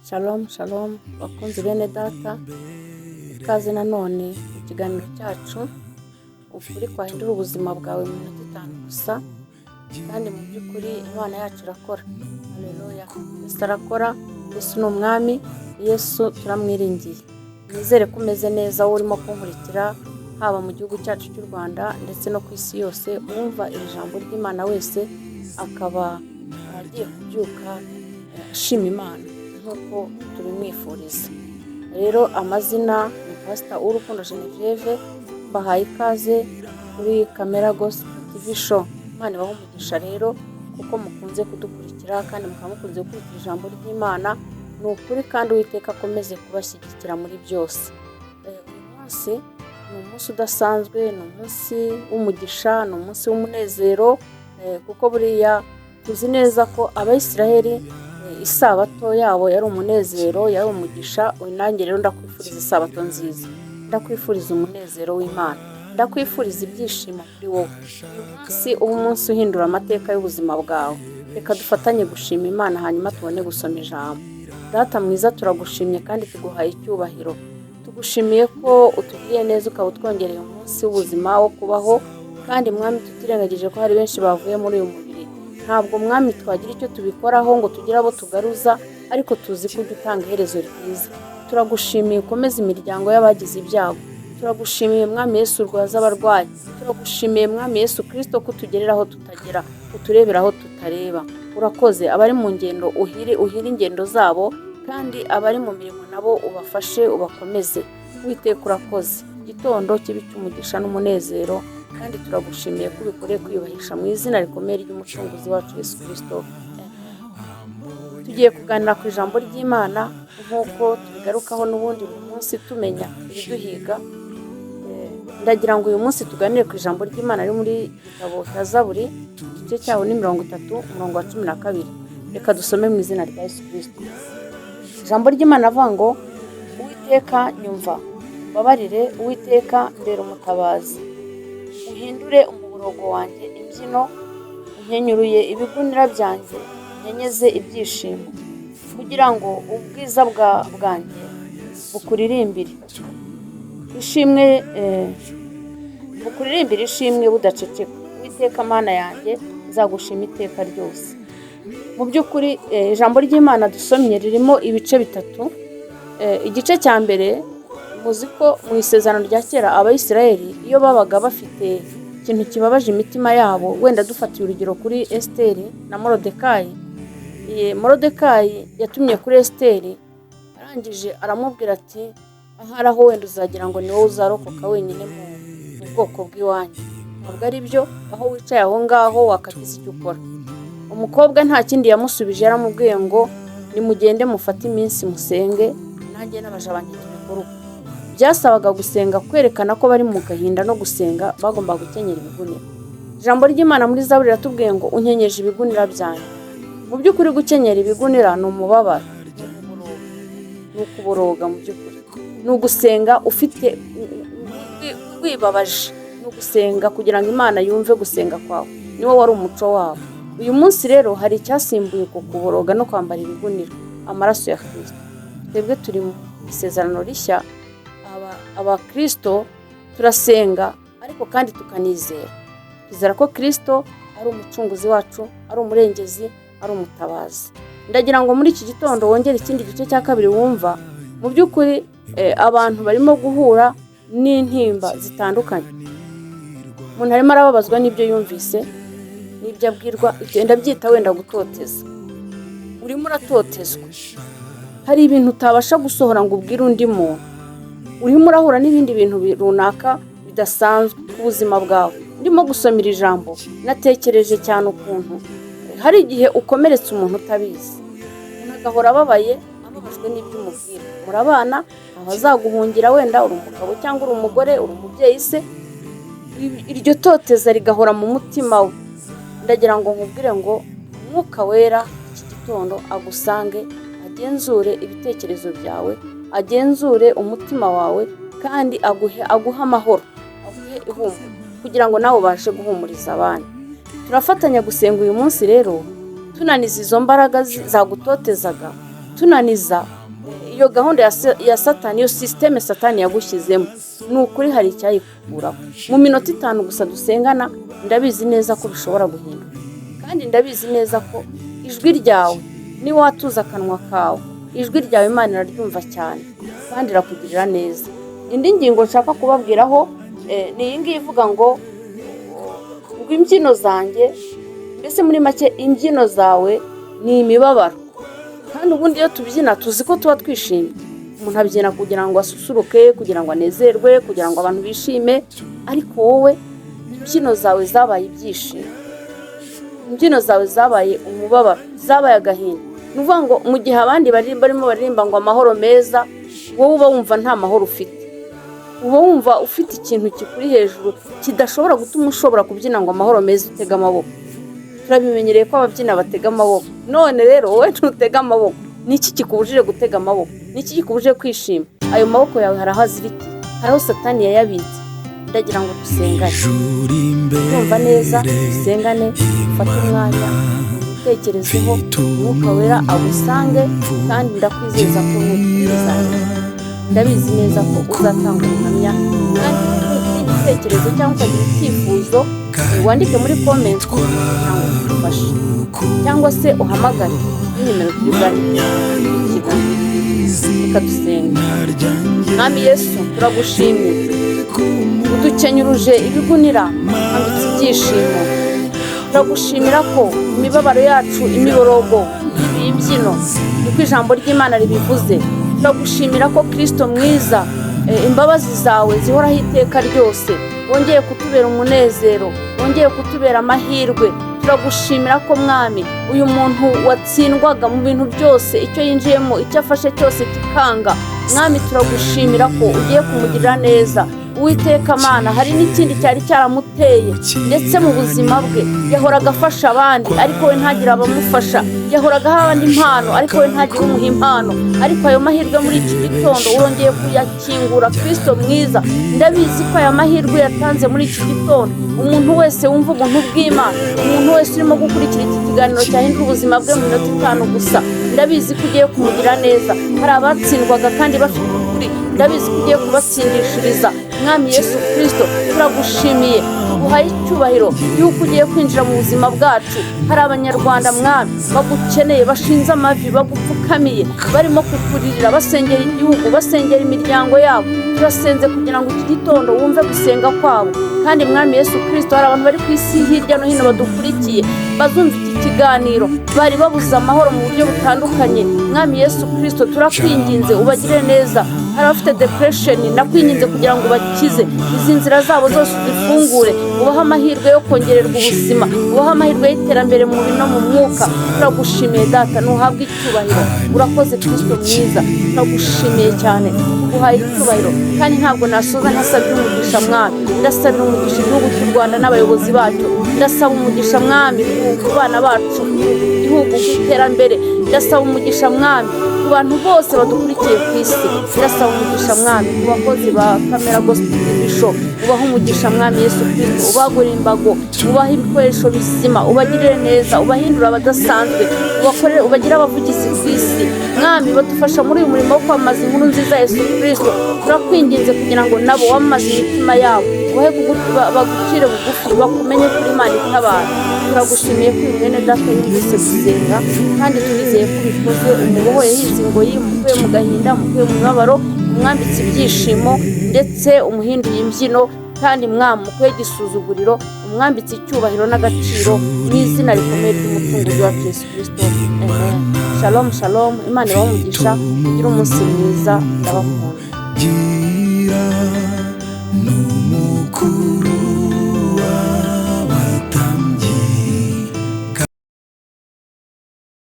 Shalom shalom bakunzi bene data, ikaze nanone mu kiganiro cyacu ukuri kwahindura ubuzima bwawe mu minota 5 gusa. Kandi mu by'ukuri Imana yacu irakora. Haleluya! Yesu arakora, Yesu ni umwami, Yesu turamwiringiye. Nizere ko umeze neza wowe urimo kunkurikira, haba mu gihugu cyacu cy'u Rwanda ndetse no ku isi yose. Uwumva iri jambo ry'Imana wese akaba agiye kubyuka ashima Imana nk'uko tubimwifuriza. Rero amazina ni Pasita Urukundo Genevieve, mbahaye ikaze kuri Kamera Gospel TV Show. Imana ibahe umugisha rero kuko mukunze kudukurikira kandi mukaba mukunze gukurikira ijambo ry'Imana. Ni ukuri kandi Uwiteka akomeze kubashyigikira muri byose. Uyu munsi ni umunsi udasanzwe, ni umunsi w'umugisha, ni umunsi w'umunezero, kuko buriya tuzi neza ko Abayisiraheli isabato yabo yari umunezero, yari umugisha. Nanjye rero ndakwifuriza isabato nziza, ndakwifuriza umunezero w'Imana, ndakwifuriza ibyishimo kuri wowe. Uyu munsi uba umunsi uhindura amateka y'ubuzima bwawe. Reka dufatanye gushima Imana, hanyuma tubone gusoma ijambo. Data mwiza, turagushimye kandi tuguhaye icyubahiro. Tugushimiye ko utugiriye neza, ukaba utwongereye umunsi w'ubuzima wo kubaho. Kandi Mwami, tutirengagije ko hari benshi bavuye muri uyu mubiri, ntabwo Mwami twagira icyo tubikoraho ngo tugire abo tugaruza, ariko tuzi ko ujya utanga iherezo ryiza. Turagushimiye, ukomeze imiryango y'abagize ibyago. Turagushimiye Mwami Yesu, urwaza abarwayi. Turagushimiye Mwami Yesu Kirisito ko utugerera aho tutagera, uturebera aho tutareba. Urakoze. Abari mu ngendo uhire, uhire ingendo zabo, kandi abari mu mirimo nabo ubafashe, ubakomeze. Witeka urakoze. Igitondo kibe icy'umugisha n'umunezero, kandi turagushimiye ko ubikoreye kwiyubahisha mu izina rikomeye ry'Umucunguzi wacu Yesu Kirisito. Tugiye kuganira ku ijambo ry'Imana nk'uko tubigarukaho n'ubundi buri munsi tumenya ibiduhiga. Ndagira ngo uyu munsi tuganire ku ijambo ry'Imana riri muri gitabo cya Zaburi, igice cyaho ni 30, umurongo wa 12. Reka dusome mu izina rya Yesu Kirisito. Ijambo ry'Imana avuga ngo: "Uwiteka nyumva, mbabarire, Uwiteka mbera umutabazi, uhindure umuborogo wanjye imbyino, unkenyuruye ibigunira byanjye, nkenyeze ibyishimo, kugira ngo ubwiza bwanjye bukuririmbire ishimwe, bukuririmbire ishimwe budaceceka. Uwiteka Mana yanjye, nzagushima iteka ryose." Mu by'ukuri ijambo ry'Imana dusomye ririmo ibice bitatu. Igice cya mbere, muzi ko mu Isezerano rya Kera Abayisiraheli iyo babaga bafite ikintu kibabaje imitima yabo, wenda dufatiye urugero kuri Esiteri na Morodekayi. Morodekayi yatumye kuri Esiteri, arangije aramubwira ati: "Ahari aho wenda uzagira ngo ni wowe uzarokoka wenyine mu bwoko bw'iwanyu. Ntabwo ari byo, aho wicaye aho ngaho wakagize icyo ukora." Umukobwa nta kindi yamusubije, yaramubwiye ngo: "Nimugende mufate iminsi musenge, nanjye n'abaja banjye tubikore uko." Byasabaga gusenga, kwerekana ko bari mu gahinda no gusenga, bagombaga gukenyera ibigunira. Ijambo ry'Imana muri Zaburi riratubwiye ngo: "Unkenyeje ibigunira byanjye." Mu by'ukuri gukenyera ibigunira ni umubabaro, ni ukuboroga. Mu by'ukuri ni ugusenga ufite wibabaje, ni ugusenga kugira ngo Imana yumve gusenga kwawe. Niwo wari umuco wabo. Uyu munsi rero hari icyasimbuye uko kuboroga no kwambara ibigunira: amaraso ya Kirisito. Twebwe turi mu isezerano rishya, abakirisito turasenga ariko kandi tukanizera, twizera ko Kirisito ari umucunguzi wacu, ari umurengezi, ari umutabazi. Ndagira ngo muri iki gitondo wongere ikindi gice cya kabiri wumva. Mu by'ukuri abantu barimo guhura n'intimba zitandukanye. Umuntu arimo arababazwa n'ibyo yumvise n'ibyo abwirwa, ibyo ndabyita wenda gutoteza. Urimo uratotezwa, hari ibintu utabasha gusohora ngo ubwire undi muntu. Urimo urahura n'ibindi bintu runaka bidasanzwe ku buzima bwawe. Ndimo gusoma iri jambo natekereje cyane ukuntu hari igihe ukomeretsa umuntu utabizi, umuntu agahora ababaye, ababajwe n'ibyo umubwira. Murabana, aho azaguhungira, wenda uri umugabo cyangwa uri umugore, uri umubyeyi se, iryo toteza rigahora mu mutima we. Ndagira ngo nkubwire ngo Umwuka Wera iki gitondo agusange, agenzure ibitekerezo byawe, agenzure umutima wawe, kandi aguhe amahoro, aguhe ihumure, kugira ngo nawe ubashe guhumuriza abandi. Turafatanya gusenga uyu munsi rero, tunaniza izo mbaraga zagutotezaga, tunaniza. Iyo gahunda ya Satani, iyo système Satani yagushyizemo, ni ukuri hari icyayikuraho. Mu minota 5 gusa dusengana, ndabizi neza ko bishobora guhinduka, kandi ndabizi neza ko ijwi ryawe, niba watuza akanwa kawe, ijwi ryawe Imana iraryumva cyane kandi irakugirira neza. Indi ngingo nshaka kubabwiraho ni iyi ngiyi ivuga ngo imbyino zanjye, mbese muri make imbyino zawe ni imibabaro. Kandi ubundi iyo tubyina tuzi ko tuba twishimye. Umuntu abyina kugira ngo asusuruke, kugira ngo anezerwe, kugira ngo abantu bishime, ariko wowe imbyino zawe zabaye ibyishimo, imbyino zawe zabaye umubabaro, zabaye agahinda. Ni ukuvuga ngo mu gihe abandi barimo baririmba ngo amahoro meza, wowe uba wumva nta mahoro ufite, uba wumva ufite ikintu kikuri hejuru kidashobora gutuma ushobora kubyina ngo amahoro meza utega amaboko. Turabimenyereye ko ababyina batega amaboko. None rero wowe ntutega amaboko. Ni iki kikubujije gutega amaboko? Ni iki kikubujije kwishima? Ayo maboko yawe hari aho azirikiye, hari aho Satani yayabitse. Ndagira ngo dusengane. Kumva neza, dusengane. Ufate umwanya utekerezeho, Umwuka Wera agusange, kandi ndakwizeza ko nukizana, ndabizi neza ko uzatanga ubuhamya. Kandi nugira igitekerezo cyangwa ukagira icyifuzo, wandike muri comment kugira ngo tugufashe, cyangwa se uhamagare kuri nimero turi bwandike ikiganiro. Reka dusenge. Mwami Yesu, turagushimye, udukenyuruje ibigunira, wambitse ibyishimo. Turagushimira ko imibabaro yacu, imiborogo, imbyino, niko ijambo ry'Imana ribivuze. Turagushimira ko Kirisito mwiza, imbabazi zawe zihoraho iteka ryose, wongeye kutubera umunezero, wongeye kutubera amahirwe. Turagushimira ko, Mwami, uyu muntu watsindwaga mu bintu byose, icyo yinjiyemo, icyo afashe cyose kikanga, Mwami, turagushimira ko ugiye kumugirira neza. Uwiteka Mana, hari n'ikindi cyari cyaramuteye, ndetse mu buzima bwe yahoraga afasha abandi ariko we ntagire abamufasha, yahoraga aha abandi impano ariko we ntagire umuha impano. Ariko ayo mahirwe muri iki gitondo urongeye kuyakingura, Kirisito mwiza. Ndabizi ko aya mahirwe yatanze muri iki gitondo, umuntu wese wumva ubuntu bw'Imana, umuntu wese urimo gukurikira iki kiganiro cyahindura ubuzima bwe mu minota 5 gusa, ndabizi ko ugiye kumugira neza. Hari abatsindwaga kandi bafite ukuri, ndabizi ko ugiye kubatsindishiriza. Mwami Yesu Kirisito, turagushimiye, tuguhaye icyubahiro yuko ugiye kwinjira mu buzima bwacu. Hari Abanyarwanda, Mwami, bagukeneye, bashinze amavi, bagupfukamiye, barimo kukuririra, basengera igihugu, basengera imiryango yabo. Turasenze kugira ngo iki gitondo wumve gusenga kwabo. Kandi Mwami Yesu Kirisito, hari abantu bari ku isi hirya no hino badukurikiye, bazumva iki kiganiro, bari babuze amahoro mu buryo butandukanye. Mwami Yesu Kirisito, turakwinginze ubagire neza. Hari abafite depression, nakwinginze kugira ngo ubakize, izi nzira zabo zose uzifungure, ubahe amahirwe yo kongererwa ubuzima, ubahe amahirwe y'iterambere mu mubiri no mu mwuka. Turagushimiye Data, ntuhabwe icyubahiro. Urakoze Kirisito mwiza, turagushimiye cyane, tuguhaye icyubahiro. Kandi ntabwo nasoza ntasabye umugisha, Mwami. Ndasabira umugisha igihugu cy'u Rwanda n'abayobozi bacyo. Ndasaba umugisha, Mwami, ku bana bacu, ku gihugu, ku iterambere. Ndasaba umugisha, Mwami, ku bantu bose badukurikiye ku isi. Ndasaba umugisha, Mwami, ku bakozi ba Kamera Gospel TV Show. Ubahe umugisha, Mwami Yesu Kirisito, ubagurire imbago, ubahe ibikoresho bizima, ubagirire neza, ubahindure abadasanzwe, ubakorere, ubagire abavugizi ku isi. Mwami, badufasha muri uyu murimo wo kwamamaza inkuru nziza ya Yesu Kirisito. Turakwinginze kugira ngo nabo wamamaze imitima yabo, ubahe bagucire bugufi, bakumenye kuri Imana itabara. Turagushimiye ko uyu mwene data yumvise gusenga, kandi twizeye ko ubikoze, umubohoye hizi ingoyi, umukuye mu gahinda, umukuye mu mibabaro, umwambitse ibyishimo, ndetse umuhinduye imbyino. Kandi Mwami, umukuye igisuzuguriro, umwambitse icyubahiro n'agaciro, mu izina rikomeye ry'Umucunguzi wacu Yesu Kirisito, amen. Shalom, shalom. Imana ibahe umugisha, ugire umunsi mwiza, ndabakunda. Gira.